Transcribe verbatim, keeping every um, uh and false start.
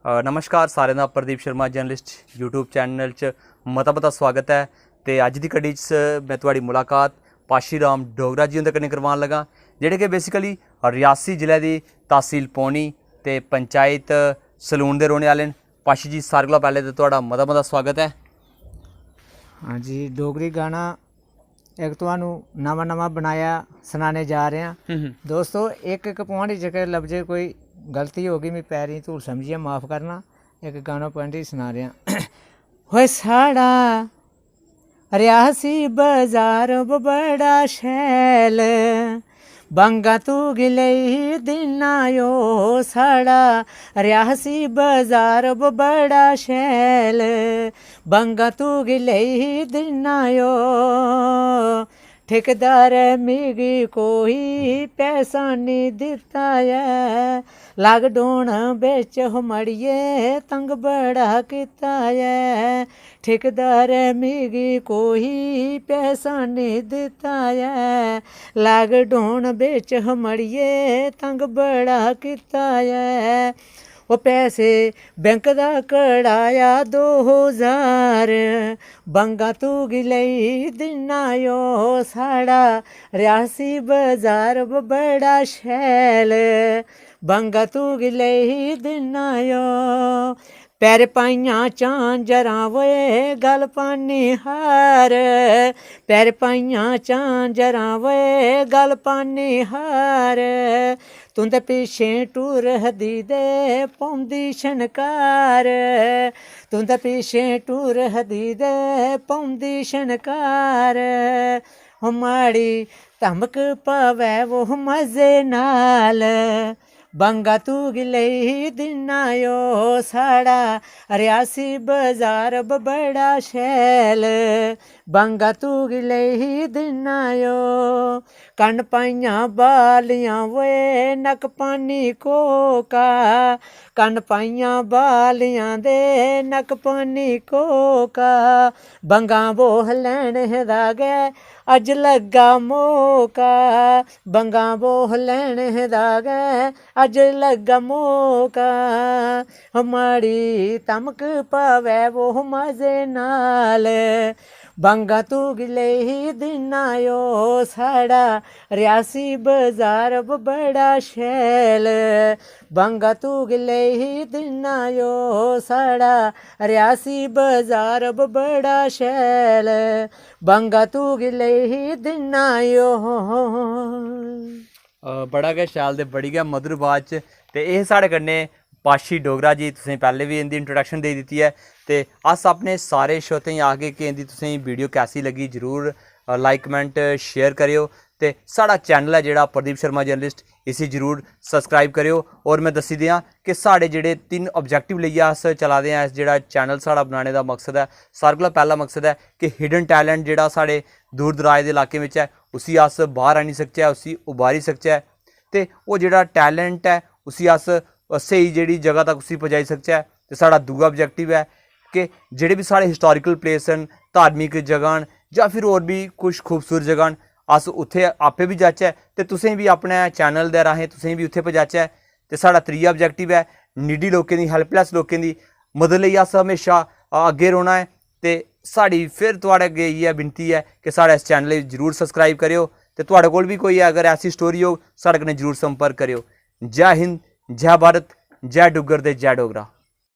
अ, नमस्कार सारें दा, Pradeep Sharma journalist YouTube channel च मता मता स्वागत ऐ। ते अज्ज दी कड़ी च में थुआढ़ी मुलाकात पाशी राम डोगरा जी हुंदे कन्नै करवान लगा, जेह्ड़े कि बेसिकली रियासी जिले दी तहसील पौनी ते पंचायत सलून दे रौह्ने आह्ले न। पाशी जी, सारें कोला पैह्लें ते थुआढ़ा मता मता स्वागत ऐ। हाँ जी, डोगरी गाना इक तुहानू नमां नमां बनाया, सनाने जा रहे आं। हम्म, हम्म। दोस्तो, इक इक point जेकर लफ्जे कोई गलती होगी, मैं पैरें दी धूल समझियै माफ करना। इक गाना point ही सना रहे आं। होए साढ़ा रियासी बाजार ब-, बड़ा शैल, बंगा तू गी लेई दिन्ना ओ साढ़ा रियासी बाजार ब-, बड़ा शैल, बंगा तू गी लेई दिन्ना ओ। ठेकेदार मिगी कोई पैसा निं दित्ता ऐ, लाकडाउन बिच हो मड़िये तंग बड़ा कीता ऐ। ठेकेदार मिगी कोई पैसा निं दित्ता ऐ, लाकडाउन बिच हो मड़िये तंग बड़ा कीता ऐ। ओ पैसे बैंक दा कढ़ाया दो हजार, बंगा तू गी लेई दिन्ना ओ साढ़ा रियासी बाजार ब-, बड़ा शैल, बंगा तू गी लेई दिन्ना ओ। पैर पाइयां झांजरां वे गल पानी हार, पैर पाइयां झांजरां वे गल पानी हार, तुंदे पिच्छें टुरदी ते पौंदी छनकार, तुंदे पिच्छें टुरदी ते पौंदी छनकार। ओ माड़ी धमक पवै वो मजे नाल, बंगा तू गी लेई दिन्ना ओ साढ़ा रियासी बाजार ब-, बड़ा शैल, बंगा तू गी लेई दिन्ना ओ। कन्न पाइयां बालियां वे नक पानी कोका, कन्न पाइयां बालियां दे नक पानी कोका, बंगा बोह लैने दा गै अज्ज लग्गा मौका, बंगा बोह लैने दा गै अज्ज लग्गा मौका। ओ माड़ी धमक पवै वो मजे नाल, बंगा तू गी लेई दिन्ना ओ साढ़ा रियासी बाजार ब-, बड़ा शैल, बंगा तू गी लेई दिन्ना ओ साढ़ा रियासी बाजार ब-, बड़ा शैल, बंगा तू गी लेई दिन्ना ओ। अ, बड़ा गै शैल ते बड़ी गै मधुर आवाज च। ते एह् साढ़े कन्नै पाशी डोगरा जी, तुसें पैह्लें बी इं'दी इंट्रोडक्शन देई दित्ती ऐ। ते अस अपने सारे श्रोतें गी आखगे कि इं'दी तुसें गी वीडियो कैसी लग्गी, जरूर लाइक कमेंट शेयर करेओ। ते साढ़ा चैनल ऐ जेह्ड़ा प्रदीप शर्मा जर्नलिस्ट, इसी जरूर सब्सक्राइब करेओ। और में दस्सी देआं कि साढ़े जेह्ड़े तिन्न ऑब्जेक्टिव लेइयै अस चला दे आं, इस जेह्ड़ा चैनल साढ़ा बनाने दा मकसद ऐ, सारें कोला पैह्ला मकसद ऐ कि हिडन टैलेंट जेह्ड़ा साढ़े दूर दराज दे इलाकें बिच ऐ, उसी अस बाहर आह्नी सकचै, उसी उभारी सकचै। ते ओह् जेह्ड़ा टैलेंट ऐ, उसी अस स्हेई जेह्ड़ी जगह तक उसी पजाई सकचै। ते साढ़ा दूआ ऑब्जेक्टिव ऐ कि जेह्ड़े बी साढ़े हिस्टोरिकल प्लेस न, धार्मिक जगह न, जां फिर होर बी कुछ खूबसूरत जगह न, अस उत्थै आपे बी जाचै ते तुसें बी अपने चैनल दे राहें तुसें बी उत्थै पजाचै। ते साढ़ा त्रीया ऑब्जेक्टिव ऐ नीडी लोकें दी, हेल्पलेस लोकें दी मदद लेई अस म्हेशा अग्गें रौह्ना ऐ। ते साढ़ी फिर थुआढ़े अग्गें इ'यै विनती ऐ कि साढ़े इस चैनल गी जरूर सब्सक्राइब करेओ। ते थुआढ़े कोल बी कोई अगर ऐसी स्टोरी होग, साढ़े कन्नै जरूर संपर्क करेओ। जय हिंद, जय भारत, जय डुग्गर ते जय डोगरा।